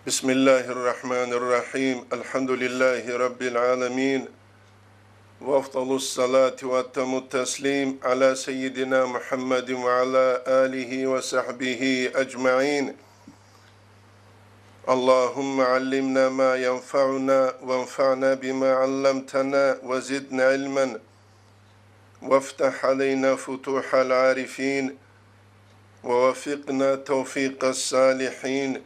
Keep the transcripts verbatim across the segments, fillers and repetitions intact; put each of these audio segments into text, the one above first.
بسم الله الرحمن الرحيم. الحمد لله رب العالمين. وأفضل الصلاة وأتم التسليم على سيدنا محمد وعلى آله وصحبه أجمعين. اللهم علمنا ما ينفعنا وانفعنا بما علمتنا وزدنا علما وافتح علينا فتوح العارفين ووفقنا توفيق الصالحين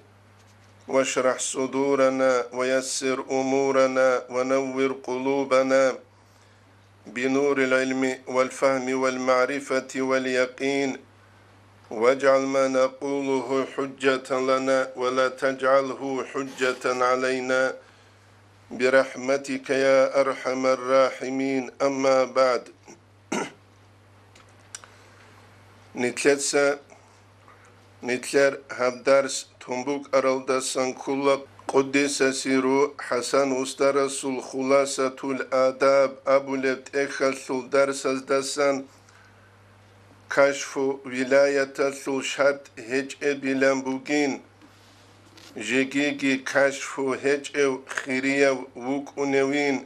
واشرح صدورنا ويسر أمورنا ونور قلوبنا بنور العلم والفهم والمعرفة واليقين، واجعل ما نقوله حجة لنا ولا تجعله حجة علينا برحمتك يا أرحم الراحمين. أما بعد. Нилъеца, нилъер гьаб дарс тун букӀаралдасан ккола Къуддиса сирру ХӀасан устарасул Хуласатул Адаб абулеб тӀехьалъул дарсаздасан кашфу вилаяталъул шартӀ гьечӀебилан бугин, жегиги кашфу гьечӀев хирияв вукӀуневин,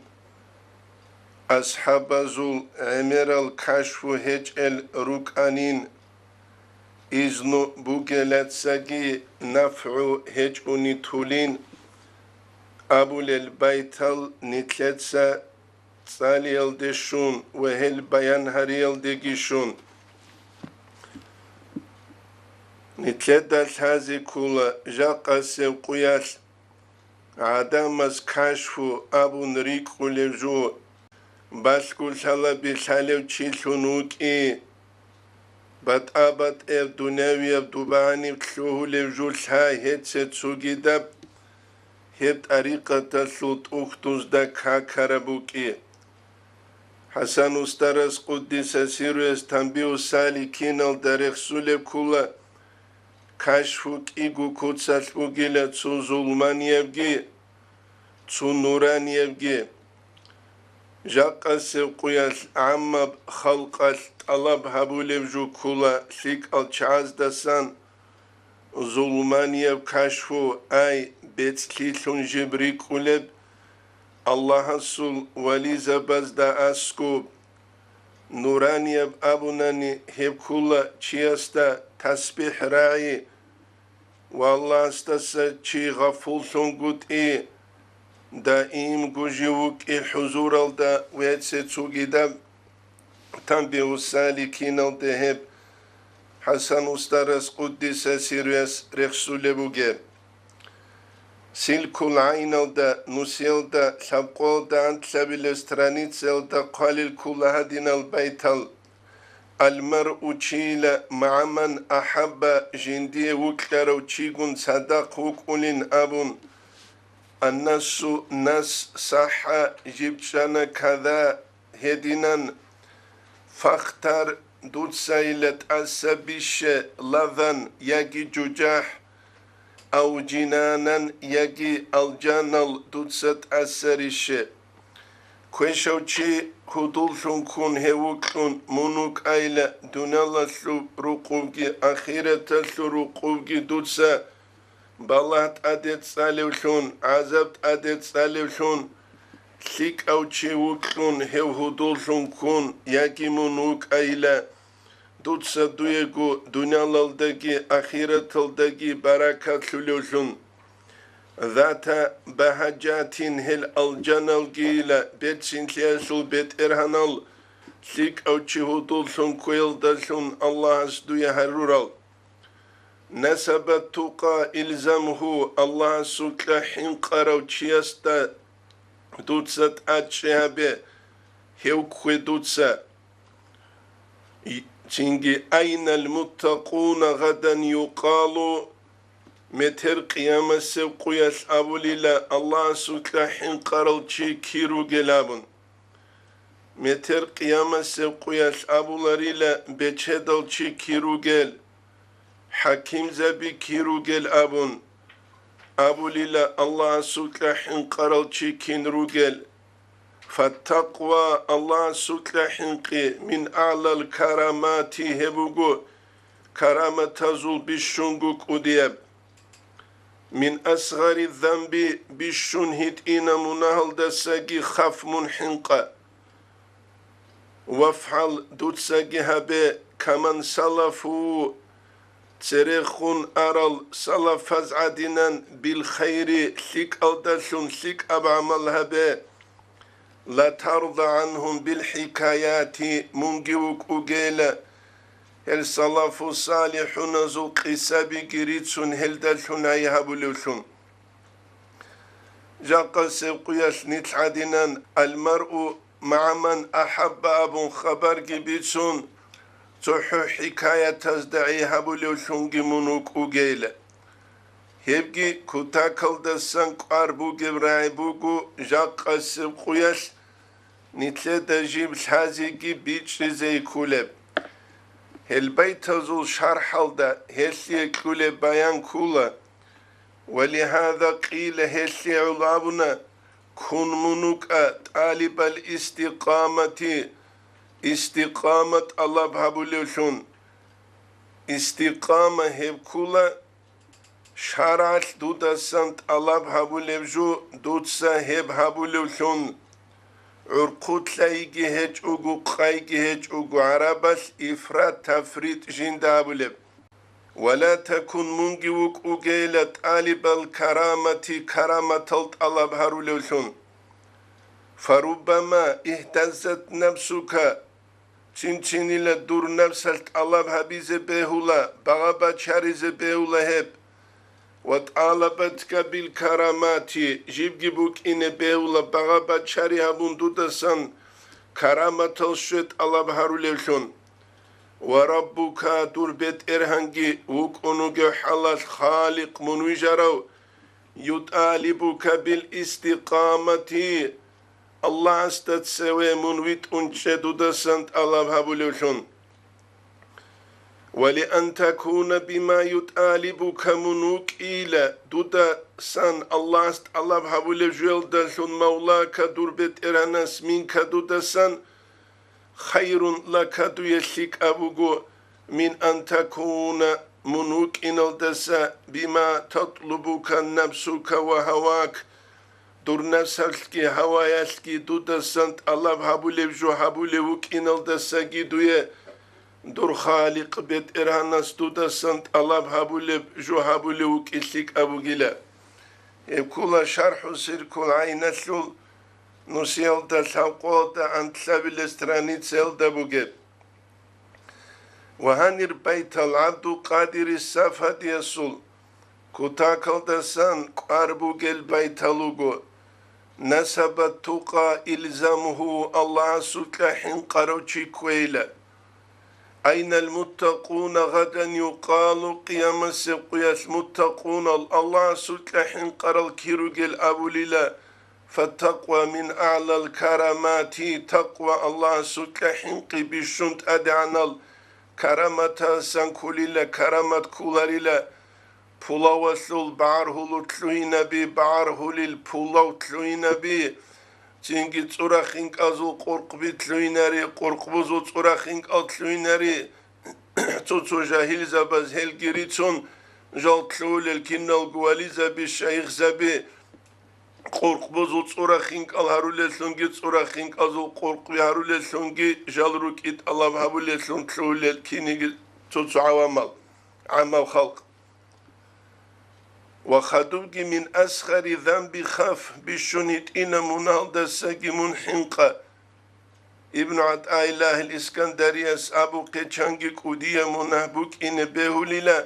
асхӀабазул гӀемерал кашфу гьечӀел рукӀанин, изну бугелацаги нафгӀу гьечӀуни тулин абулел байтал нилъеца цӀалиялде щун ва гьел баян гьариялдеги щун. Нилъеда лъазе ккола жакъасеб къуялъ гӀадамаз кашфу абун рикӀкӀулев жо, балъго лъалаби лъалев чилъун вукӀи, батӀа-батӀияб дунявияб дубагьаниб лъугьулев жо лъай гьеце цогидаб, гьеб тӀарикъаталъул тӀухьдузда какараб букӀи. ХӀасан устарас Къуддиса сирруяс Танбигьу саликиналда рехсулеб ккола, кашфу кӀиго куцалъ бугила, цо зулманиябги, цо нураниябги. Жакъасеб къуялъ гӀаммаб халкъалъ тӀалаб гьабулеб жо ккола лъикӀал чагӀаздасан, зулманияб кашфу, ай, бецӀлъилъун жиб рикӀкӀулеб, Аллагьасул вализабазда аскӀоб. Нуранияб абунани гьеб ккола чиясда тасбихӀ рагӀи ва Аллагьасдаса чи гъафуллъунгутӀи, даимго жив вукӀи хӀузуралда вецце цогидаб. Танбигьу саликиналда гьеб ХӀасан устарас Къуддиса сирруяс рехсулеб бугеб. Силкул гӀайналда, нусиялда, лъабкъоялда анлъабилеб страницаялда хъвалел ккола гьадинал байтал: Алмаръу чийила магӀа ман ахӀабба, жиндие вукьарав чигун цадахъ вукӀулин абун. Аннасу нас сахӀа, жиб чӀана када, гьединан. Фахтар, дуцайила тӀаса бище, лаван яги жужахӀ, ав жинанан яги алжанал дуца тӀаса рища. Квешав чи гьудуллъун ккун гьев вукьун мун вукӀайила, дуниялалъул рукъубги ахираталъул рукъубги дуца балагь тӀаде цӀалевлъун, гӀазаб тӀаде цӀалевлъун, лъикӀав чи вукьун гьев гьудуллъун ккун яги мун вукӀайила, дуца дуего дуниялалдаги ахираталдаги баракатлъулевлъун. Зата багьажатин, гьел алжаналгийила, берцинлъиялъул бетӀергьанал, лъикӀав чи гьудуллъун кквеялдалъун Аллагьас дуе гьарурал. Насабат тукъа илзамгьу, Аллагьасукьа хӀинкъарав чиясда дуца тӀадчӀи гьабе, гьев ккве дуца. Цинги, айнал муттакъуна гъадан юкъалу, метер къиямасеб къуялъ абулила, Аллагьасукьа хӀинкъарал чи кир ругел абун. Метер къиямасеб къуялъ абуларила, бечедал чи кир ругел, хӀакимзаби кир ругел абун. Абулила, Аллагьасукьа хӀинкъарал чи кин ругел. Фаттакъва, Аллагьасукьа хӀинкъи, мин аълал карамати, гьеб буго караматазул бищунго кӀудияб. Мин асгъари замби, бищун гьитӀина мунагьалдасаги хаф мун хӀинкъа. ВафгӀал, дуцаги гьабе, каман салафу, церехун арал салафаз гӀадинан, бил хайри, лъикӀалдалъун лъикӀаб гӀамал гьабе. Ла тарда гӀанхум бил хӀикаяти, мунги вукӀугейила гьел салафу салихӀуназул къисабиги рицун гьелдалъун гӀайи гьабулевлъун. Жакъасеб къуялъ нилъ гӀадинан, алмаръу магӀа ман ахӀабба абун хабарги бицун, цохӀо хӀикаятазда гӀайи гьабулевлъунги мун вукӀугейила. Гьебги кутакалдасан кӀвар бугеб рагӀи буго жакъасеб къуялъ нилъеда жиб лъазеги бичӀчӀизе кколеб. Гьел байтазул шархӀалда гьелъие кьолеб баян ккола: «Ва лигьаза къила», гьелъие гӀоло абуна: «Кун мун вукӀа тӀалибал истикъамати», истикъама тӀалаб гьабулевлъун. Истикъама гьеб ккола шаргӀалъ дудасан тӀалаб гьабулеб жо, дуца гьеб гьабулевлъун. ГӀурхъу лъайги гьечӀого, къайги гьечӀого, гӀарабалъ ифрат-тафрит жинда гьабулеб. Ва ла такун, мунги вукӀугейила тӀалибал карамати, караматал тӀалаб гьарулевлъун. Фаруббама ихтаззат нафсука, Чин-чинила дур напсалъ тӀалаб гьабизе бегьула, багъа бачаризе бегьула гьеб. Ва тӀалабатка бил карамати, жибги букӀине бегьула багъа бачари гьабун дудасан караматал щве тӀалаб гьарулевлъун. Ва раббука, дур БетӀергьанги вукӀун вугев хӀалалъ халикъ мун вижарав, ютӀалибука бил истикъамати, Аллагьасда цеве мун витӀун чӀе дудасан тӀалаб гьабулевлъун. Ва лиан такуна бима ютӀалибука, мун вукӀила дудасан Аллагьас тӀалаб гьабулев жуялдалъун, мавлака, дур БетӀергьанас, минка, дудасан, хайрун лака, дуе лъикӀаб буго, мин ан такуна, мун вукӀиналдаса, бима татлубука нафсука ва гьавак, дур напсалъги гьаваялъги дудасан тӀалаб гьабулеб жо гьабулев вукӀиналдасаги дуе дур Халикъ БетӀергьанас дудасан тӀалаб гьабулеб жо гьабулев вукӀин лъикӀаб бугила. Гьеб ккола ШархӀу Сиркул ГӀайналъул нусиялда лъабкъоялда анлъабилеб страницаялда бугеб. Ва гьанир байтал ГӀабдулкъадири Сафадиясул кутакалдасан кӀвар бугел байтал руго: «Насаба тукъа илзамгьу», Аллагьасукьа хӀинкъарав чи кквейила. «Айнал муттакъуна гъадан юкъалу», Къиямасеб къуялъ муттакъунал, Аллагьасукьа хӀинкъарал кир ругел абулила. «Фаттакъва мин аълал карамати», такъва, Аллагьасукьа хӀинкъи бищун тӀадегӀанал караматасан кколила, карамат кколарила. Пулавалъул багӀаргьулур лъугьинаби, багӀаргьулил пулав лъугьинаби, цинги цӀурахинкӀазул къуркъби лъугьинари, къуркъбузул цӀурахинкӀал лъугьинари, цо-цо жагьилзабаз гьелги рицун, жал лъугьулел киналго вализаби, шайихзаби, къуркъбузул цӀурахинкӀал гьарулеллъунги, цӀурахинкӀазул къуркъби гьарулеллъунги жал рукӀин тӀалаб гьабулеллъун лъугьулел киниги цо-цо гӀавамал, гӀаммаб халкъ. Ва хадубги мин асгъари замби хаф, бищун гьитӀина мунагьалдасаги мун хӀинкъа. Ибну ГӀатӀаиллагьил Искандарияс абухъе чанги кӀудияб мунагь букӀине бегьулила.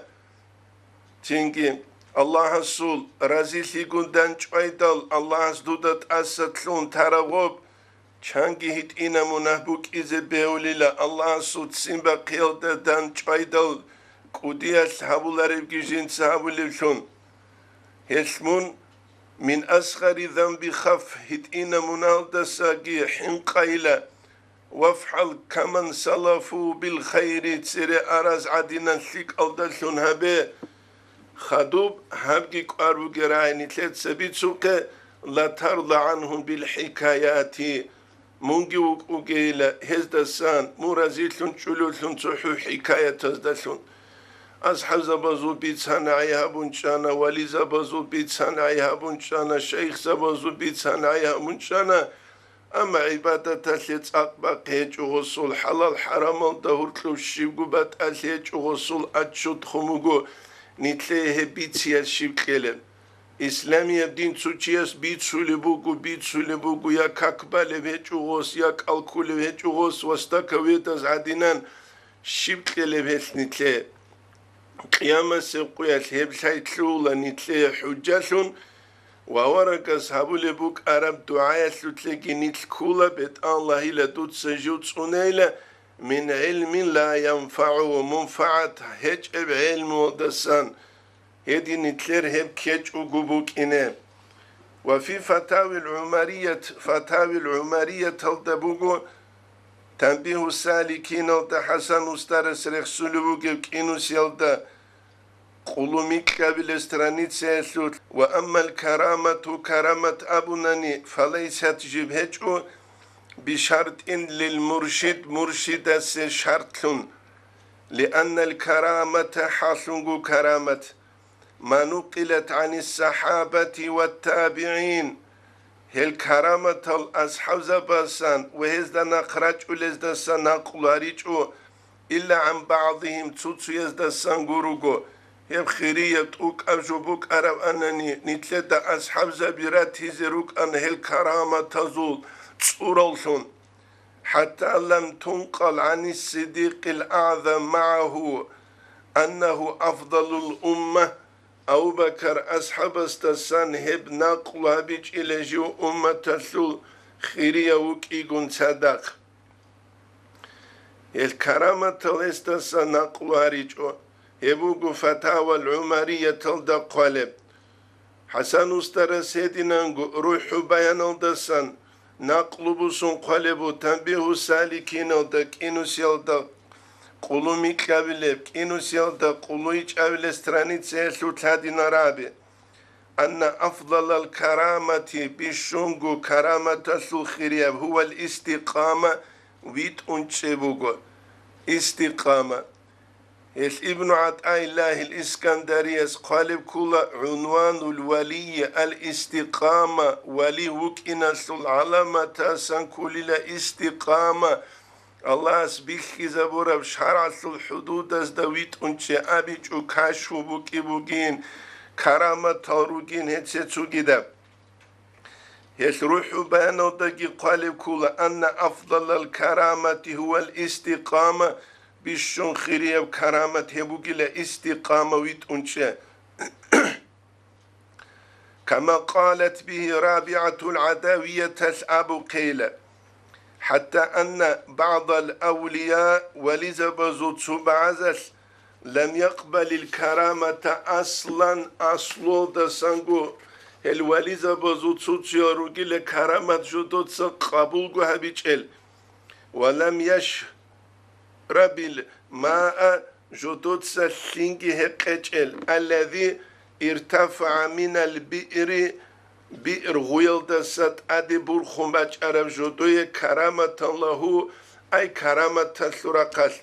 Цинги Аллагьасул разилъигун дандчӀвайдал, Аллагьас дуда тӀаса лъун тараб гъоб, чанги гьитӀина мунагь букӀизе бегьулила, Аллагьасул ццин бахъиялда дандчӀвайдал кӀудиялъ гьабуларебги жинца гьабулевлъун. Гьелъ мун, мин асгъари замби хаф, гьитӀина мунагьалдасаги хӀинкъайила, вафгӀал каман салафу бил хайри, цере араз гӀадинан лъикӀалдалъун гьабе. Хадуб гьабги кӀвар бугерай нилъеца бицухъе, ла тарда гӀанхум бил хӀикаяти, мунги вукӀугейила гьездасан, мун разилъун чӀулевлъун цохӀо хӀикаятаздалъун. АсхӀабзабазул бицан гӀай гьабун чӀана, вализабазул бицан гӀай гьабун чӀана, шайихзабазул бицан гӀай гьабун чӀана. Амма гӀибадаталъе цӀакъ-бакъ гьечӀо гъосул, хӀалал-хӀарамалда гьоркьоб щибго батӀалъи гьечӀо гъосул, отчет хун буго, нилъее гьеб бициялъ щиб кьелеб. Исламияб дин цо чияс бицулеб буго, бицулеб буго, я как балеб гьечӀо гъос, я кӀал кколеб гьечӀо гъос, востоковедаз гӀадинан, щиб кьелеб гьелъ нилъее? Къиямасеб къуялъ гьеб лъай лъугьула нилъее хӀужжалъун, ва аварагас гьабулеб букӀараб дугӀаялъулъеги нилъ ккула, БетӀаллагьила дуца жив цӀунейила, мин гӀилмин ла янфагӀу, мунфагӀат гьечӀеб гӀелмуялдасан, гьедин нилъер гьеб ккечӀого букӀине. Ва фи фатавил гӀумарият, фатавил гӀумарияталда буго, Танбиху саликиналда ХӀасан устарас рехсулеб бугеб кӀинусиялда къулумикьабилеб страницаялъулъ: «Ва аммал карамату», карамат абунани, «фалайсат», жиб гьечӀо, «бишартӀин лил муршид», муршидасе шартлъун, «лианнал карамата», хӀалъунго карамат, «ма нукъилат гӀанис сахӀабати ва табигӀин», гьел караматал асхӀабзабасан ва гьезда нахъ рачӀулездасан накълу гьаричӀо, «илла гӀан багӀдигьим», цо-цояздасан гуруго, гьеб хирияб тӀокӀаб жо букӀараб анани, нилъеда асхӀабзаби ратизе рукӀана гьел караматазул цӀураллъун. «ХӀатта лам тункъал гӀанис Сиддикъил АгӀзам магӀагьу аннагьу афдалул умма», Абу Бакар асхӀабасдасан гьеб накълу гьабичӀила жив умматалъул хирияв вукӀигун цадахъ. Гьел караматал гьесдаса накълу гьаричӀо, гьеб буго Фатавал ГӀумарияталда хъвалеб. ХӀасан устарас гьединанго РухӀу баяналдасан накълу бусун хъвалеб бу Танбиху саликиналда кӀинусиялда къулумикьабилеб, кӀинусиялда къулуйчӀабилеб страницаялъул лъадинараби: «Анна афдалал карамати», бищунго караматалъул хирияб, «гьувал истикъама», витӀун чӀеб буго. Истикъама. Гьелъ Ибну ГӀатӀаиллагьил Искандарияс хъвалеб ккола: «ГӀунванул валийи ал-истикъама», вали вукӀиналъул гӀаламатасан кколила истикъама, Аллагьас бихьизабураб шаргӀалъул хӀудудазда витӀун чӀей абичӀо кашфу букӀи бугин, караматал ругин гьеце цогидаб. Гьелъ РухӀу баяналдаги хъвалеб ккола: «Анна афдалал карамати гьувал истикъама», бищун хирияб карамат гьеб бугила истикъама витӀун чӀей. «Кама къалат бигьи РабигӀатул ГӀадавиятал», абухъейила. «ХӀатта анна багӀдал авлия», вализабазул цо багӀазалъ, «лам якъбалил карамата аслан», аслуялдасанго гьел вализабазул цо-цоял ругила карамат жодоца къабулго гьабичӀел, «ва лам яшрабил маа», жодоца лъимги гьекъечӀел, «аллази иртафагӀа минал биъри», биър гъуялдаса тӀаде бурхун бачӀараб жодое, «караматан лагьу», ай караматалъул рахъалъ.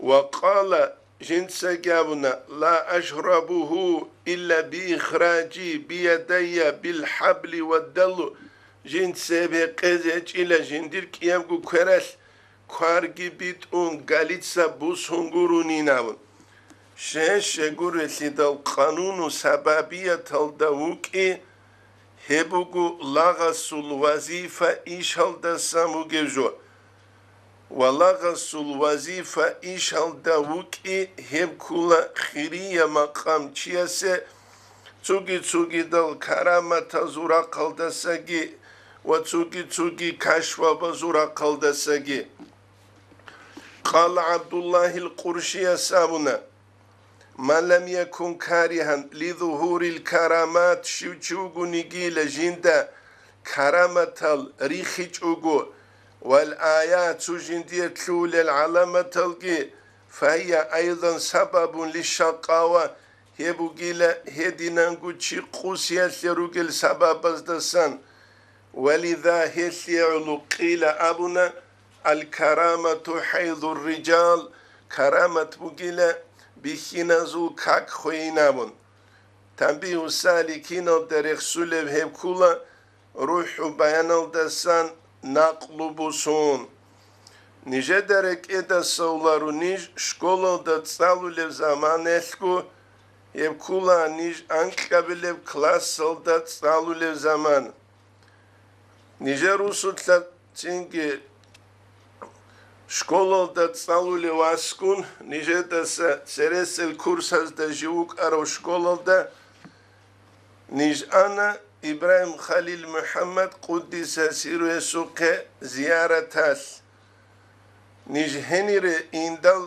Ва къала, жинцаги абуна: «Ла ашрабугьу илла биихраджи биядайя билхӀабли ваддалу», жинца гьеб гьекъезе гьечӀила жиндир кӀиябго квералъ кварги битӀун галица бусун гуронин абун. Щай-щай гурелъидал къануну сабабияталда вукӀи, гьеб буго лагъасул вазифа ишалдасан бугеб жо. Ва лагъасул вазифа ишалда вукӀи, гьеб ккола хирия макъам чиясе цуги-цугидал караматазул рахъалдасаги ва цуги-цуги кашфабазул рахъалдасаги. Къала ГӀабдуллагьил Къуршияс абуна: «Ман лам якун каригьан лизугьурил карамат», щив чи вугонигила жинда караматал рихичӀого, «вал аят», цо жиндие лъугьулел гӀаламаталги, «фагьия айдан сабабун лишшакъава», гьеб бугила гьединанго чи къусиялъе ругел сабабаздасан. «Вализа», гьелъие гӀоло, «къила», абуна: «Ал-карамату хӀайзур-риджал», карамат бугила бихьиназул как хвейин абун. Танбигьу саликиналда рехсулеб гьеб ккула РухӀу баяналдасан накълу бусун. Нижеда рекӀедасавлару ниж школалда цӀалулеб заманаялъго, гьеб ккула ниж анкьабилеб классалда цӀалулеб заман. Нижер русулъа цинги школалда цӀалулев васкун, нижедаса цересел курсазда жив вукӀарав школалда ниж ана Ибрагьим Халил МухӀаммад къуддиса сирругьесухъе зияраталъ. Ниж гьенире индал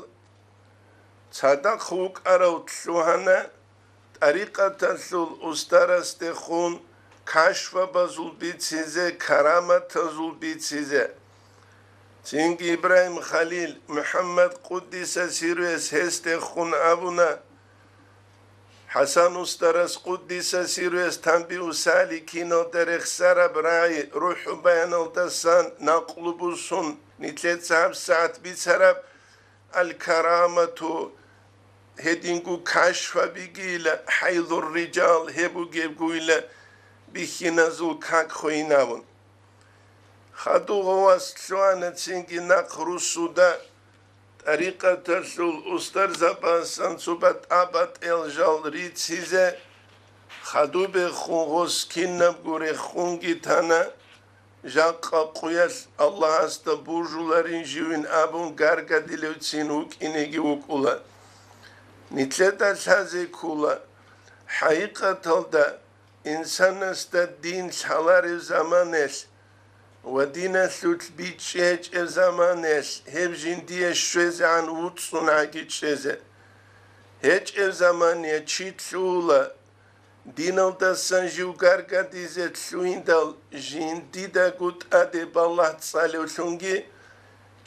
цадахъ вукӀарав лъугьана тӀарикъаталъул устарасдехун кашфабазул бицизе, караматазул бицизе. Цинги Ибрагьим Халил МухӀаммад къуддиса сирругьес гьесдехун абуна, ХӀасан устарас къуддиса сирругьес Танбигьу саликиналда рехсараб рагӀи РухӀу баяналдасан накълу бусун нилъеца гьабсагӀат бицараб аль-карамату, гьединго кашфабигийила, хӀайлур-рижал, гьеб бугебгойила бихьиназул как хвейин абун. Хадув гъов вас лъугьана цинги нахъ русуда тӀарикъаталъул устарзабазасан цо батӀа-батӀиял жал рицизе. Хадубехун гъос кинабго рехунги тана, жакъа къуялъ Аллагьасда бужуларин живин абун гаргадилевцин вукӀинеги вукӀула. Нилъеда лъазе ккола, хӀакъикъаталда инсанасда дин лъаларев заманаялъ ва диналъулъ бичӀчӀи гьечӀев заманаялъ гьеб жиндие щвезегӀан вуцӀцӀун гӀаги чӀезе. ГьечӀев замания чи лъугьула, диналдасан жив гаргадизе лъугьиндал жиндидаго тӀаде балагь цӀалевлъунги,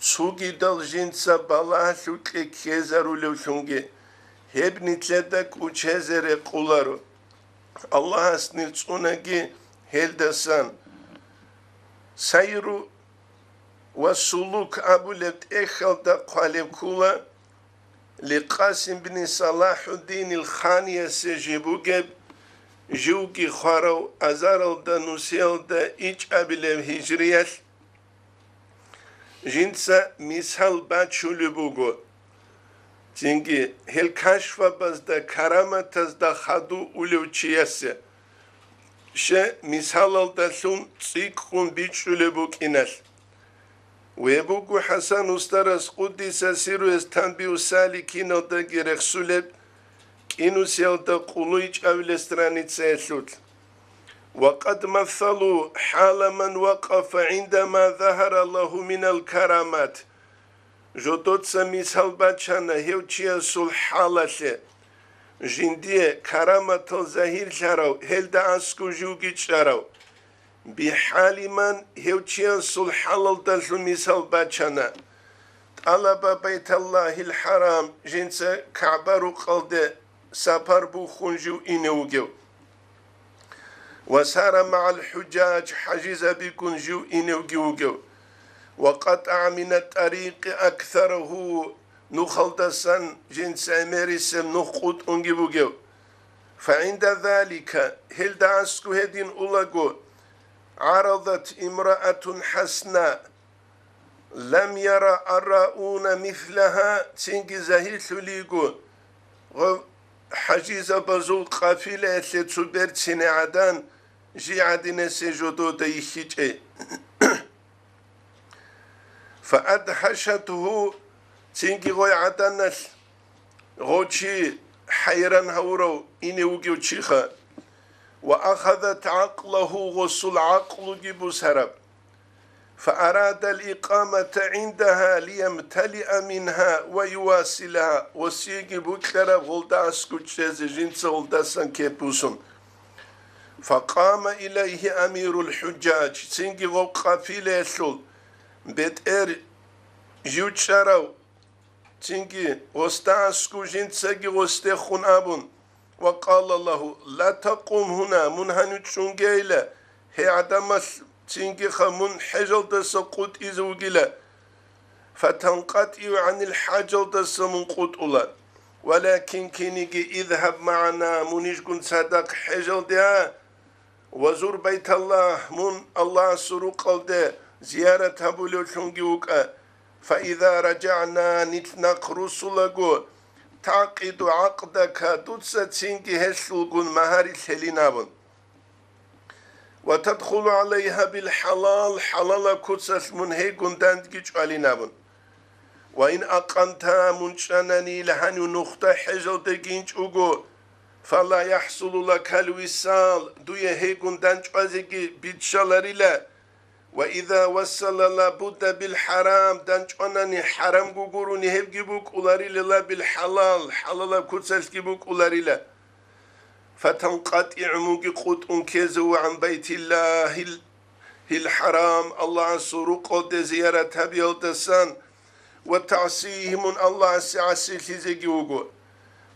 цугидал жинца балагьлъукье ккезарулевлъунги, гьеб нилъеда кӀучезе рекъоларо. Аллагьас нир цӀунаги гьелдасан. Сайру ва сулук абулеб тӀехьалда хъвалеб ккула, Ликъасим бин СалахӀуддинил Ханиясе жиб бугеб, живги хварав азаралда нусиялда ичӀабилеб гьижриялъ, жинца мисал бачулеб буго. Цинги гьел кашфабазда, караматазда хадув улев чиясе ще мисалалдалъун цӀикӀкӀун бичӀчӀулеб букӀиналъ. Гьеб буго ХӀасан устарас къуддиса сирругьес Танбигьу саликиналдаги рехсулеб, кӀинусиялда къулу ичӀабилеб страницаялъулъ. Ва къад масалу хӀала ман вакъафа гӀинда ма загьара лагьу минал карамат. Жодоца мисал бачана гьев чиясул хӀалалъе, жиндие караматал загьирлъарав гьелда аскӀов живги чӀарав. БихӀали ман гьев чиясул хӀалалдалъун мисал бачана. ТӀалаба Байталлагьил ХӀарам, жинца КагӀба рукъалде сапар бухьун жив ине вугев. Ва сара магӀал хӀужжаж, хӀажизабигун жив иневги вугев. Ва къатӀа мина тӀарикъи аксарагьу, нухалдасан жинца гӀемерисеб нух къутӀунги бугев. ФагӀинда залика, гьелда аскӀу гьедин улаго, гӀаразат имраатун хӀасна, лам яра аррауна мислагьа, цинги загьирлъулиго, гъов хӀажизабазул къафилаялъе цо берцине гӀадан жий гӀадинасе жодода йихьичӀей. ФаадхӀашатгьу, цинги гъой гӀаданалъ гъов чи хӀайран гьавурав ине вугев чиха. Ва ахазат гӀакълаху, гъосул гӀакълуги бусараб. Фаарада ал-икъамата гӀиндагьа лиямталиа мингьа ва ювасилагьа, ва сиги букьараб гъолда аскӀучӀезе жинца гъолдасан кеп бусун. Факъама илайгьи амирул хӀужжаж, цинги гъов къафилаялъул бетӀер жив чӀарав, цинги гъосда аскӀу жинцаги гъосдехун абун, ва къала лагьу, ла такъум гьуна, мун гьанив чӀунгейила, гьей гӀадамал, цингиха мун хӀежалдаса къутӀизе вугила, фатанкъатӀиу гӀанил хӀажалдаса мун къутӀула. Валакин киниги, идгьаб магӀана, мунижгун цадахъ хӀежалде а, ва зур Байталлагь, мун Аллагьасул рукъалде зиярат гьабулевлъунги вукӀа. Фаиза ражагӀна, нилъ нахъ русулаго, тагӀкъиду гӀакъдака, дуца цинги гьелъулгун магьари лъелин абун. Ва тадхулу гӀалайгьа билхӀалал, хӀалалаб куцалъ мун гьейгун дандги чӀвалин абун. Ва ин акъамта, мун чӀанани, гьанив нухда хӀежалдеги инчӀого, фала яхӀсулу лакал висал, дуе гьейгун дандчӀвазеги биччаларила. Ва иза вассала лабудда билхӀарам, дандчӀванани хӀарамго гурони гьебги букӀуларила, ла билхӀалал, хӀалалаб куцалъги букӀуларила. ФатанкъатӀигӀ, мунги къутӀун ккезе вугӀан Байтиллагьил, гьил хӀарам, Аллагьасул рукъалде зиярат гьабиялдасан, ва тагӀсигьи, мун Аллагьасе гӀасилъизеги вуго.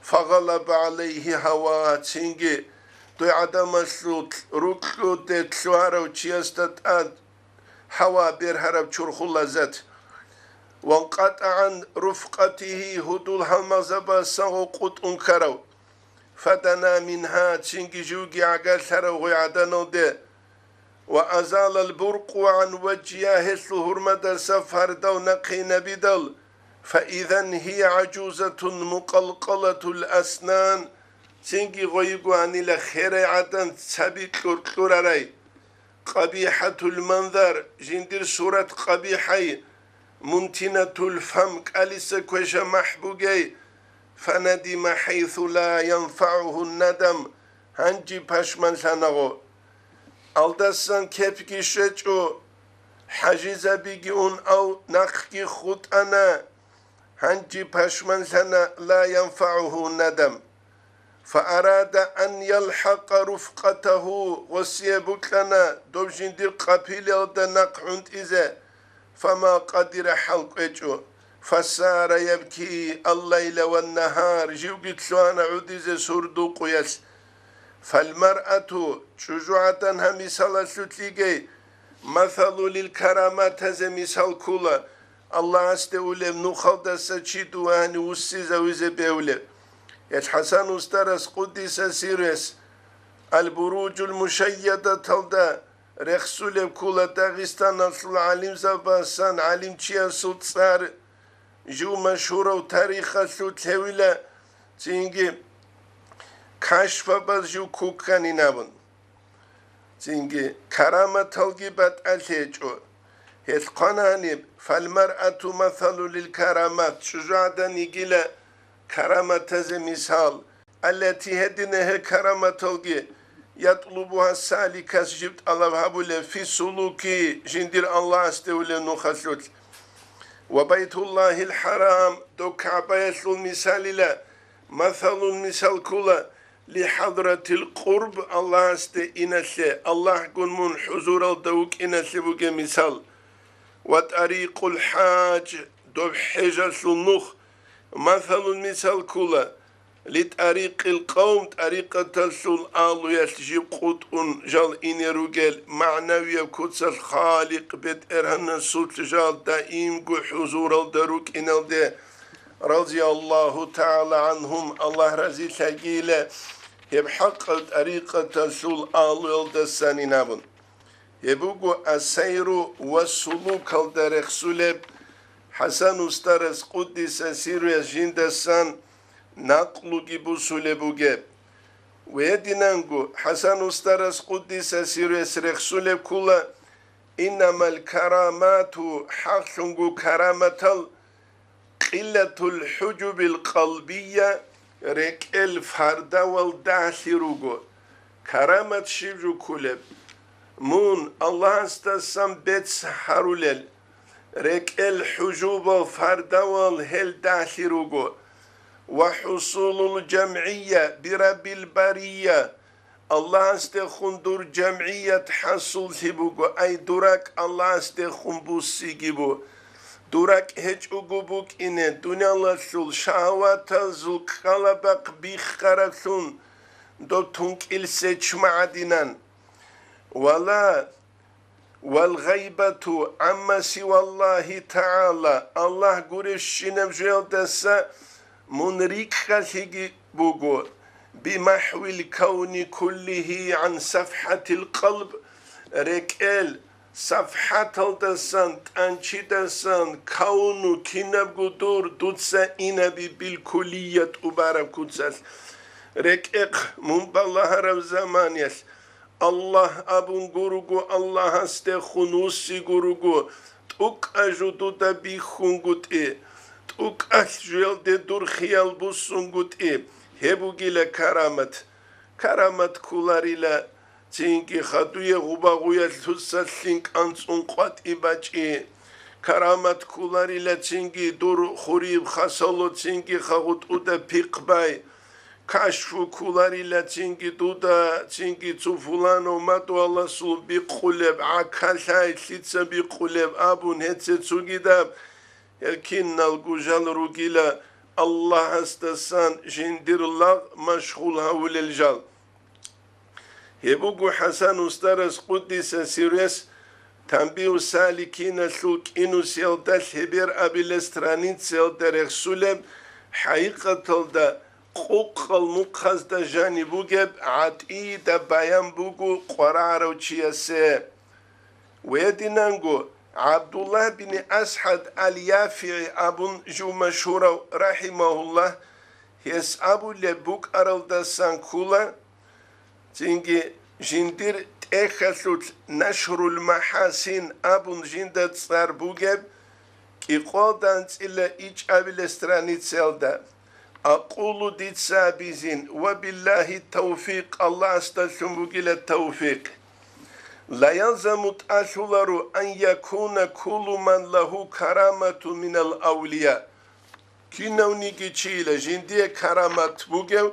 Фагъалаба гӀалайгьи гьава, цинги дой гӀадамалъул рукьуде лъугьарав чиясда тӀад гьава бергьараб чурхул лаззат. ВанкъатӀа гӀан руфкъатигьи, гьудул-гьалмагъзабаздасан гъо къутӀун ккарав. Фадана мингьа, цинги живги гӀагарлъарав гъой гӀаданалде. Ва азалал буркъу гӀан важгьигьа, гьелъул гьурмадаса фардав нахъинабидал, фаизан гьия гӀажузатун мукъалкъалатул аснан, цинги гъой йиго гьанила херай гӀадан цаби кьур-кьурарай, къабихӀатул манзар, жиндир сурат къабихӀай, мунтинатул фам, кӀалиса квеша махӀ бугей, фанадима хӀайсу ла янфагӀугьу надам, гьанжи пашманлъана гъо. Алдасан кепги щвечӀо, хӀажизабиги ун ав нахъги хутӀана, гьанжи пашманлъана, ла янфагӀугьу надам. Фаарада ан ялхӀакъа руфкъатагьу, гъосие букьана доб жиндир къапилалда нахъ гӀунтӀизе, фама къадира, хӀал кӀвечӀо, фасара ябки аллайла ваннагьар, живги лъугьана гӀудизе сурдукъуялъ. Фалмаръату, чӀужугӀадан гьаб мисалалъулъ йигей, масалу лил караматазе мисал ккола, Аллагьасде улеб нухалдаса чи дугьани вуссизавизе бегьулеб. Гьел ХӀасан устарас къуддиса сиррес Аль-Буруджул Мушайядаталда рехсулеб ккола Дагъистаналъул гӀалимзабасан гӀалимчиясул цӀар, жив машгьурав тарихалъул лъевила, цинги кашфабаз жив кукканин абун. Цинги караматалги батӀалъи гьечӀо. Гьелъ хъвана гьаниб, фалмаръату масалу лил карамат, чӀужугӀадан йигила караматазе мисал, аллати, гьедина гьел караматалги, ятлубугьа саликас, жиб тӀалаб гьабулеб, фи сулуки, жиндир Аллагьасде улеб нухалъулъ. Ва Байтуллагьил хӀарам, доб КагӀбаялъул мисалила, масалун, мисал ккола, лихӀадратил къурб, Аллагьасде иналъе, Аллагьгун мун хӀузуралда вукӀиналъе бугеб мисал. Ва тӀарикъул хӀаж, доб хӀежалъул нух, масалун, мисал ккола, литӀарикъил къавм, тӀарикъаталъул агьлуялъ жиб къутӀун жал ине ругел, магӀнавияб куцалъ Халикъ БетӀергьанасулъ жал даимго хӀузуралда рукӀиналде, разияллагьу тагӀала гӀанхум, Аллагь разилъагийила гьеб хӀакъаб тӀарикъаталъул агьлуялдасанин абун. Гьеб буго Ас-Сайру ва Сулукалда рехсулеб, ХӀасан устарас къуддиса сирруяс жиндасан накълуги бусулеб бугеб. Гьединанго ХӀасан устарас къуддиса сирруяс рехсулеб ккола, иннамал карамату, хӀакълъунго караматал, къиллатул хӀужубил къалбия, рекӀел фардавал дагьлъи руго. Карамат щиб жо кколеб? Мун Аллагьасдасан бецц гьарулел, рекӀел хӀужубал фардавал гьел дагьлъи руго. Ва хӀусулул жамгӀия бираббил бария, Аллагьасдехун дур жамгӀият хӀасуллъи буго, ай, дур ракӀ Аллагьасдехун буссиги бу. Дур ракӀ гьечӀого букӀине, дуниялалъул шагьаватазул ккалабахъ биххараблъун доб тункӀил сечма гӀадинан. Вала, вал гъайбату амма сиваллагьи тагӀала, Аллагь гуребщинаб жоялдаса Мун рикӀкӀалъиги буго, бимахӀвил кавни куллигьи гӀан сафхӀатил къалб, рекӀел сафхӀаталдасан, тӀанчидасан, кавну кинабго дур дуца инаби билкулия тӀубараб куцалъ. РекӀехъ мун балагьараб заманиялъ, Аллагь абун гуруго, Аллагьасдехун вуссиго руго, тӀукӀа жо дуда бихьунгутӀи, тӀукӀалъ жоялде дур хиял буссунгутӀи, гьеб бугила карамат. Карамат кколарила, цинги хадуе гъуба-гъуялъуса лъин кӀанцӀун къватӀи бачӀи. Карамат кколарила, цинги дур хуриб хасало цинги хагъутӀуда пихъ бай. Кашфу кколарила, цинги дуда, цинги цо фуланав мадугьаласул бикъулеб, гӀака лъай лъица бикъулеб абун гьеце цогидаб, гьел киналго жал ругила Аллагьасдасан жиндир лагъ машгъул гьавулел жал. Гьеб буго ХӀасан устарас, къуддиса сирругьу, Танбигьу саликиналъул кӀинусиялда лъебер абилес страницаялда рехсулеб, хӀакъикъаталда къукъал мухъазда жаниб бугеб гӀатӀида баян буго къварагӀарав чиясе. Гьединанго ГӀабдуллагь бин АсхӀад ал-ЯфигӀи абун жив машгьурав, рахӀимагьуллагь, гьес абулеб букӀаралдасан ккола, цинги жиндир тӀехьалъулъ Нашрул МахӀасин абун жинда цӀар бугеб, кӀикъоялда анцӀила ичӀабилеб страницаялда. Акъулу, дица абизин, ва биллагьи тавфикъ, Аллагьасдалъун бугила тавфикъ. Ла ялзаму, тӀалъуларо, ан якуна куллу ман лагьу карамату минал авлия. Кинавниги чийила жиндие карамат бугев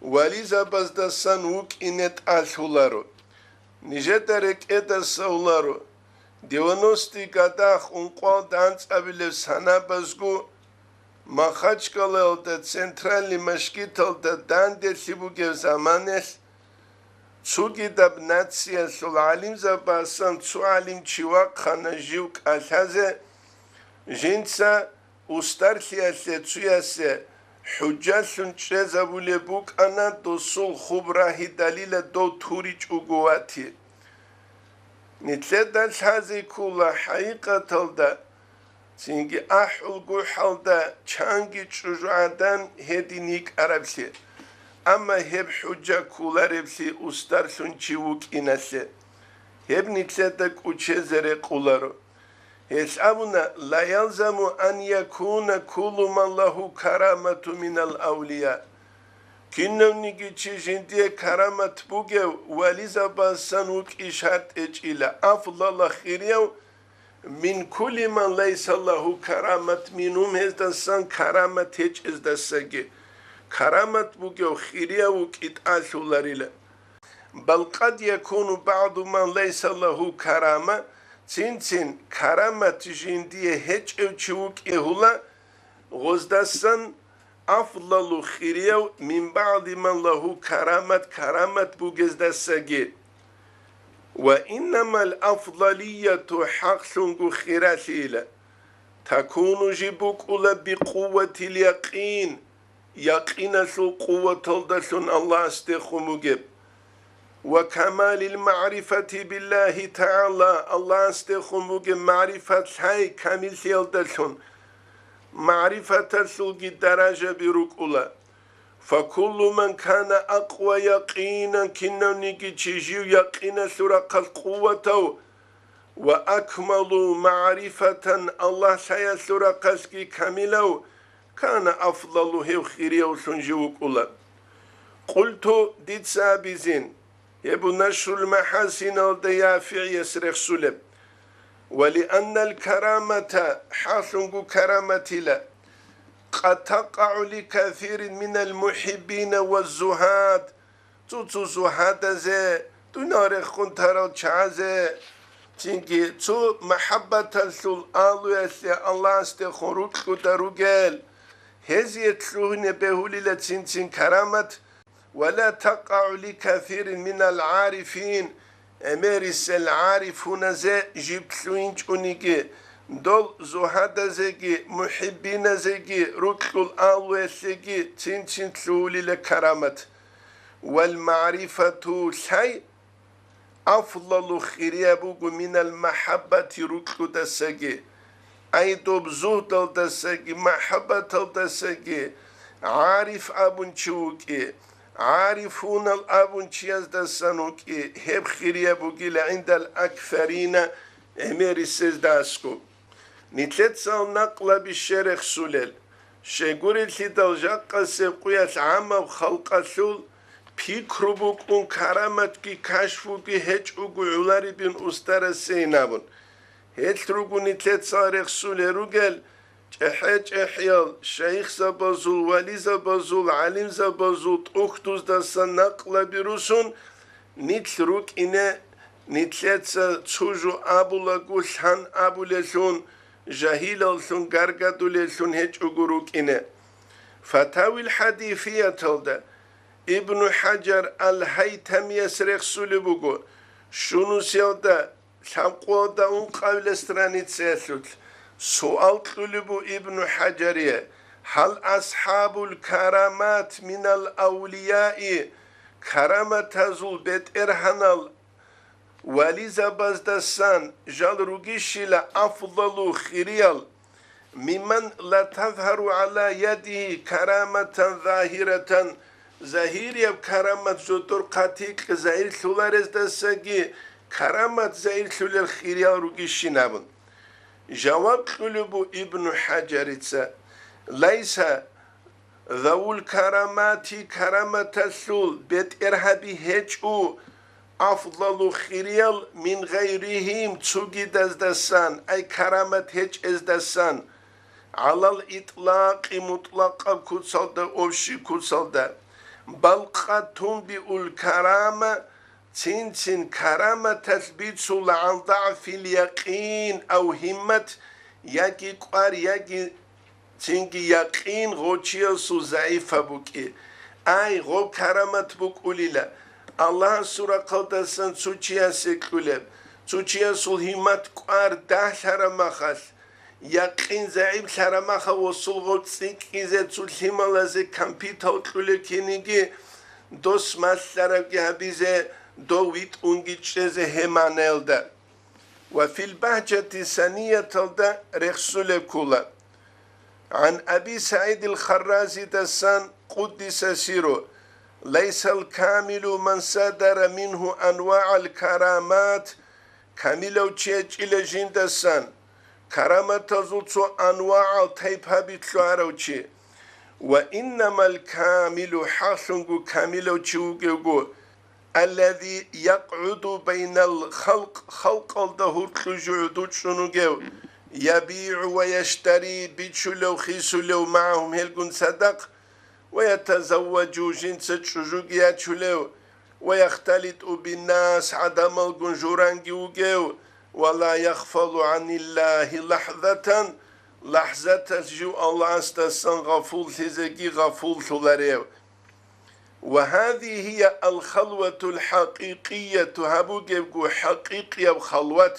вализабаздасан вукӀине тӀалъуларо. Нижеда рекӀеда савларо, девяностый годах ункъоялда анцӀабилеб санабазго Махачкалаялда центральный машгиталда данделъи бугеб заманалъ, цогидаб нациялъул гӀалимзабасан цо гӀалимчи вахъана жив кӀалъазе, жинца устарлъиялъе цуясе хӀужжалъун чӀезабулеб букӀана досул хуб рагьидалила дов туричӀого вати. Нилъеда лъазе ккола хӀакъикъаталда, цинги ахӀулгохӀалда чанги чӀужугӀадан гьедин йикӀараблъи, амма гьеб хӀужжа кколареблъи устарлъун чи вукӀиналъе, гьеб нилъеда кӀучезе рекъоларо. Гьелъ абуна: «Ла ялзаму ан якуна куллу ман лагьу карамату минал авлия». Кинавниги чи жиндие карамат бугев вализабасан вукӀи шартӀ гьечӀила, афдала хирияв, мин кулли ман лайса лагьу карамат мингьум, гьездасан карамат гьечӀездасаги. Карамат бугев хирияв вукӀи тӀалъуларила. Бал къад якуну багӀду ман лайса лагьу карама, цин-цин карамат жиндие гьечӀев чи вукӀегьула, гъоздасан афдалу хирияв мин багӀди ман лагьу карамат, карамат бугездасаги. Ва иннамал афдалияту, хӀакълъунго хиралъила, такуну жиб букӀула бикъуватил якъин, якъиналъул къуваталдалъун Аллагьасдехун бугеб, ва камалил магӀрифати биллагьи тагӀала, Аллагьасдехун бугеб магӀрифат лъай камиллъиялдалъун, магӀрифаталъулги даражаби рукӀула. Факуллу ман кана акъва якъинан, кинавниги чи жив якъиналъул рахъалъ къуватав, ва акмалу магӀрифатан, Аллагь лъаялъул рахъалъги камилав, кана афдалу, гьев хириявлъун жив вукӀула. Къулту, дица абизин, гьеб Нашрул МахӀасиналда ЯфигӀияс рехсулеб. Ва лианнал карамата, хӀакълъунго караматила, къад такъагӀу ли касирин минал мухӀиббина ва зугьад, цо-цо зугьадазе, дуниял рехун тарал чагӀазе, цинги цо махӀаббаталъул алуялъе Аллагьасдехун рукьуда ругел, гьезие лъугьине бегьулила цин-цин карамат, ва ла такъагӀу ли касирин минал гӀарифин, гӀемерисел гӀарифуназе жиб лъугьинчӀониги, Дол зугьадазеги, мухӀиббиназеги, рукьул агьлуялъеги цин-цин лъугьулила карамат. Вал магӀрифату лъай, афдалу хирияб буго минал махӀаббати рукьудасаги, ай доб зугьдалдасаги, махӀаббаталдасаги, гӀариф абун чи вукӀи, гӀарифунал абун чияздасан вукӀи, гьеб хирияб бугила гӀиндал аксарина, гӀемерисезда аскӀоб. Нилъецал накълаби щерехсулел, щегурелъидал жакъасеб къуялъ гӀаммаб халкъалъул пикру букӀун караматги кашфуги гьечӀого гӀоларебин устарасейин абун. Гьелъ руго нилъецал рехсулел ругел чӀехӀе-чӀехӀиял шайихзабазул, вализабазул, гӀалимзабазул тӀухьдуздасан накълаби русун, нилъ рукӀине, нилъеца цо жо абулаго лъан абулеллъун, жагьилаллъун гаргадулеллъун гьечӀого рукӀине. Фатавил хӀадифияталда Ибну ХӀажар ал-Гьайтамияс рехсулеб буго, щунусиялда лъабкъоялда ункъабилеб страницаялъулъ суал кьулеб бу Ибну ХӀажарие: «Гьал асхӀабул карамат минал авлияи, караматазул бетӀергьанал вализабаздасан жал ругищила афдалу хириял, миман ла тазгьару гӀала ядигьи караматан загьиратан, загьирияб карамат жодор хъатикь загьирлъуларездасаги карамат загьирлъулел хириял ругищин?» абун. Жаваб кьулеб бу Ибну ХӀажарица: «Лайса завул карамати, караматалъул бетӀергьаби гьечӀо, афдалу хириял мин гъайригьим, цогидаздасан, ай карамат гьечӀездасан, гӀалал итлакъи, мутӀлакъаб куцалда, общий куцалда, бал къад тунбиул карама, цин-цин караматалъ бицула гӀан дагӀфил якъин ав гьиммат, яги кӀвар, яги цинги якъин гъочиясул загӀипаб букӀи. Ай, гъоб карамат букӀулила, Аллагьасул рахъалдасан цо чиясе кьулеб, цо чиясул гьиммат кӀвар дагьлъараб махалъ, якъин загӀиплъараб махалъ, гъосул гъоб цӀикӀкӀизе, цо лъималазе кампитал кьулеб киниги, дос малъарабги гьабизе, дов витӀунги чӀезе гьеб магӀнаялда». Ва фил багьжати санияталда рехсулеб ккола. ГӀан Аби СагӀидил Харразидасан, къуддиса сирругьу: «Лайсал камилу ман садара мингьу анвагӀал карамат», камилав чи гьечӀила жиндасан караматазул цо анвагӀал тайпаби лъугьарав чи. «Ва иннамал камилу», хӀакълъунго камилав чи вугевго, «аллази якъгӀуду байнал халкъ», халкъалда гьоркьоб жугьутӀ чӀун вугев, «ябигӀу ва яштари», бичулев, хисулев, «магӀагьум», гьелгун цадахъ, «ва ятазавважу», жинца чӀужуги ячулев, «ва яхталитӀу биннас», гӀадамалгун журанги вугев, «ва ла яхфалу гӀаниллагьи лахӀзатан», лахӀзаталъ жив Аллагьасдасан гъафуллъизеги гъафуллъуларев. «Ва гьазигьи гьия ал-халватул хӀакъикъияту», гьаб бугебго хӀакъикъияб халват,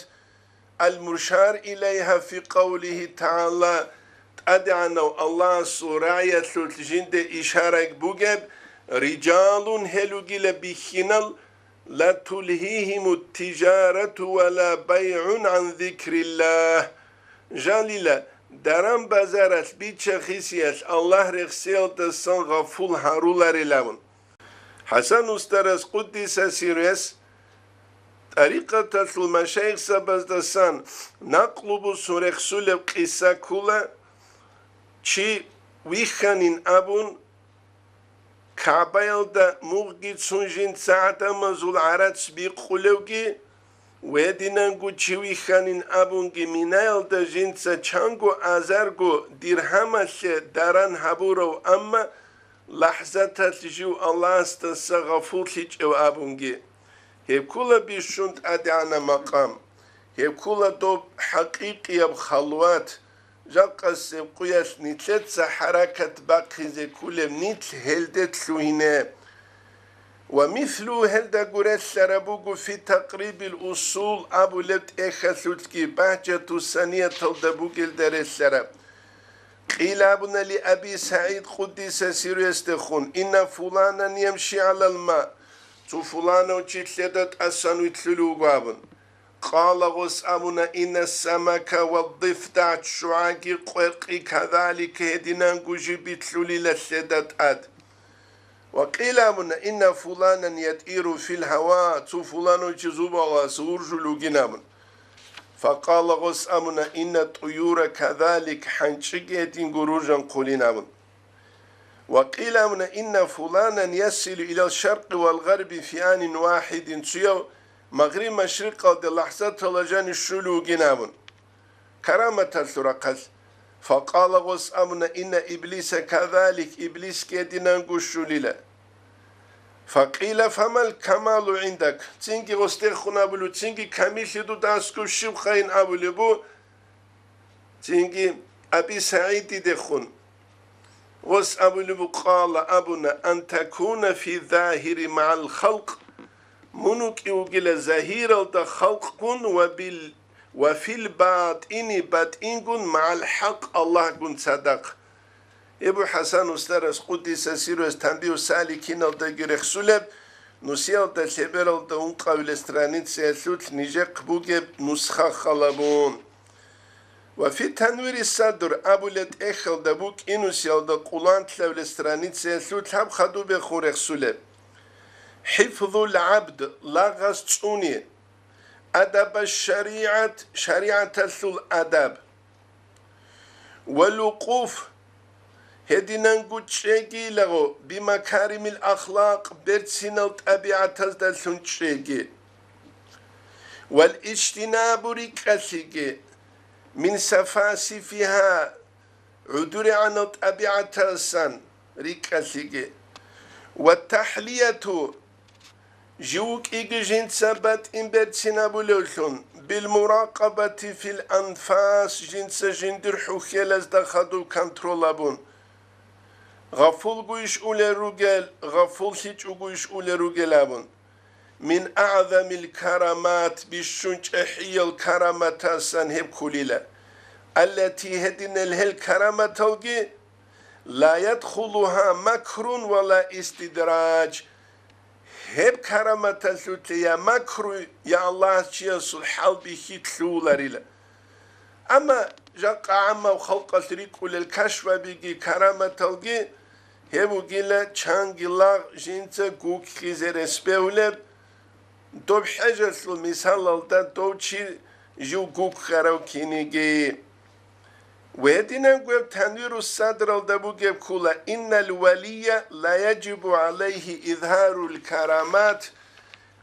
«ал-мушар илайгьа фи къавлигьи тагӀала», ТӀадегӀанав Аллагьасул рагӀиялъулъ жинде ишараг бугеб: «Рижалун», гьел ругила бихьинал, «ла тулгьигьимут тижарату ва ла байгӀун гӀан зикриллагь». Жалила, даран-базаралъ, бича-хисиялъ Аллагь рехсиялдасан гъафул гьаруларилан. ХӀасан устарас, къуддиса сирругьу, тӀарикъаталъул машайихзабаздасан накълу бусун рехсулеб къиса ккола, чи вихьанин абун, КагӀбаялда мугъги цун жинца гӀадамазул гӀарац бикъулевги, гьединанго чи вихьанин абунги, Минаялда жинца чанго азарго диргьамалъе даран гьабурав, амма лахӀзаталъ жив Аллагьасдаса гъафуллъичӀев абунги. Гьеб ккола бищун тӀадегӀанаб макъам. Гьеб ккола доб хӀакъикъияб халват. Жакъасеб къуялъ нилъеца хӀаракат бахъизе кколеб нилъ гьелде лъугьине. Ва мислу, гьелда гурелъараб буго фи такърибил усул абулеб тӀехьалъулъги, багьжату санияталда бугелда релълъараб. Къила абуна ли Аби СагӀид къуддиса сирруясдехун: «Инна фуланан ямши гӀалал ма», цо фуланав чи лъеда тӀасан вилълъулев вуго абун. Къала, гъос абуна: «Инна самака ва дифдагь, ччугӀаги къвекъи кадалика гьединанго жиб билълъулила лъеда тӀад». Ва къила абуна: «Инна фуланан ятӀиру фил гьава», цо фуланав чи зубалас вуржулев вугин абун. Факъала, гъос абуна: «Инна тӀуюра кадалик, хӀанчӀиги гьединго ружан хъулин абун. Ва къила абуна: «Инна фуланан ясилу илал шаркъи вал гъарби фи анин вахидин», цояв магъриб-машрикъалде лахӀзаталда жанив щулев вугин абун. Караматалъул рахъалъ. Факъала, гъос абуна: «Инна иблиса кадалик, иблисги гьединанго щулила». Факъила: «Фамал камалу гӀиндак?» Цинги гъосдехун абулев, цинги камиллъи дуда аскӀов щиб хайин абулеб бу, цинги Аби СагӀидидехун. Гъос абулеб бу, къала абуна: «Ан такуна фи загьири магӀал халкъ», мун вукӀи вугила загьиралда халкъгун, ва бил ва фил батӀини, батӀингун, магӀал хӀакъ, Аллагьгун цадахъ. Эбу ХӀасан устарас къуддиса сирруяс Танбигьу саликиналдаги рехсулеб, нусиялда лъебералда ункъабилеб страницаялъулъ нижехъ бугеб нусха халабун. Ва фи Танвири Садр абулеб тӀехьалда букӀинусиялда къулантлъабилеб страницаялъулъ гьаб хадубехун рехсулеб: «ХӀифзул гӀабд, лагъас цӀуни». Адаб аш-шаригӀат, шаригӀаталъул адаб. Ва лукъуф, гьединанго чӀегилаго, бимакаримил ахлакъ, берцинал тӀабигӀатаздалъун чӀеги. Вал ижтинабу, рикӀкӀалъиги, мин сафасифиха, гӀудурегӀанал тӀабигӀатасан рикӀкӀалъиги. Ва тахӀлияту, жив вукӀиги жинца батӀин берцинабулевлъун, бил муракъабати фил анфас, жинца жиндир хӀухьелазда хадуб контрол абун. Гъафулгойищ улел ругел, гъафуллъичӀогойищ улел ругел абун. Мин агӀзамил карамат, бищун чӀахӀиял караматасан гьеб кколила. Аллати, гьединал гьел караматалги, ла ядхулуха макрун ва ла истидрач. Гьеб караматалъулъе я макру, я Аллагьас чиясул хӀалбихьи лъугьуларила. Амма жакъа гӀаммаб халкъалъ рикӀкӀулел кашфабиги караматалги гьеб бугила чанги лагъ жинца гуккизе рес бегьулеб, доб хӀежалъул мисалалда дов чи жив гуккарав киниги. Гьединанго гьеб Танвирус Садралда бугеб ккола: «Иннал валия ла яжибу гӀалайгьи изгьарул карамат»,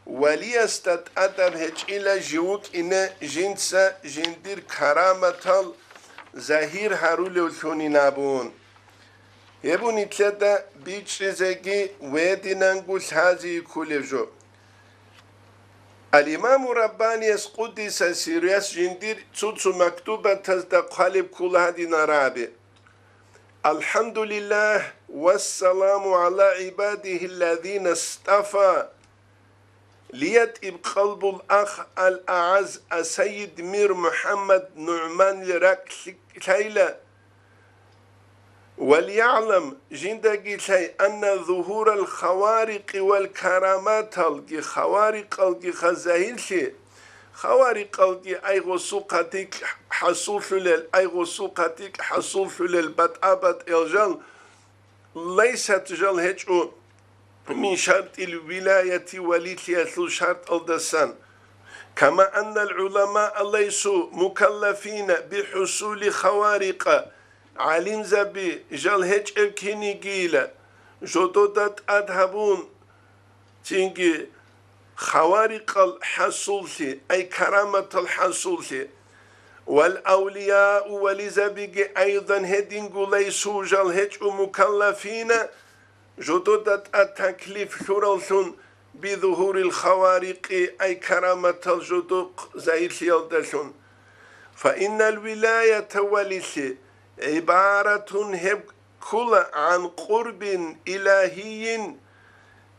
валиясда тӀадаб гьечӀила жив вукӀине жинца жиндир караматал загьир гьарулевлъунин абун. Гьеб нилъеда бичӀчӀизеги гьединанго лъази кколеб жо. Ал-Имаму Раббанияс къуддиса сирруяс жиндир цо-цо мактубатазда хъвалеб ккола гьадинал рагӀаби: «АлхӀамдулиллагь, вассаламу гӀала гӀибадигьи ллазина стафа». ЛиятӀиб къалбул ах ал-агӀаз асайид мир МухӀаммад НугӀманил ракӀ лъи-, лъайла. Валиягьлам, жиндаги лъай, анна зугьурал хаварикъи вал караматалги, хаварикъалги ха загьирлъи, хаварикъалги ай гъосул хъатикь хӀасуллъулел, ай гъосул хъатикь хӀасуллъулел батӀа-батӀиял жал, лайсат жал гьечӀо мин шартил вилаяти валилъиялъул шартӀалдасан. Кама аннал гӀуламаа лайсу мукаллафина бихӀусули хаварикъа, гӀалимзаби жал гьечӀеб кинигийила, жодода тӀад гьабун, цинги хаварикъал хӀасуллъи, ай караматал хӀасуллъи. Вал авлияу, вализабиги айдан гьединго лайсу жал гьечӀо мукаллафина, жодода тӀад таклиф лъураллъун, бизугьурил хаварикъи, ай караматал жодохъ загьирлъиялдалъун. Фаиннал вилаята валилъи гӀибаратун гьеб ккола гӀан къурбин илагьийин,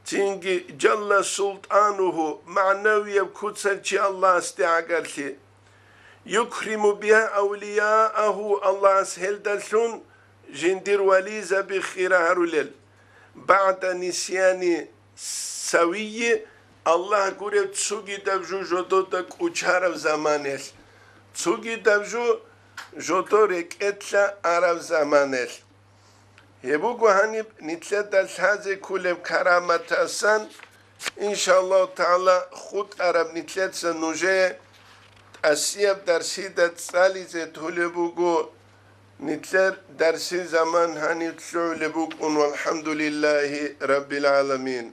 Цинги, жалла султӀанугьу, магӀнавияб куцалъ чи Аллагьасде гӀагарлъи. Юкриму биха авлияагьу, Аллагьас гьелдалъун жиндир вализаби хира гьарулел. БагӀда нисяни савийи, Аллагь гурев цогидаб жо жодода кӀучараб заманелъ, цогидаб жо жодо рекӀелъа араб заманелъ. Гьеб буго гьаниб нилъеда лъазе кколеб караматасан, иншаллагьу тагӀала, хутӀараб нилъеца нужее тӀасияб дарсида цӀализе толеб буго. Нилъер дарсил заман гьаниб лъугӀулеб букӀун, валхӀамдулиллагьи раббил гӀаламин.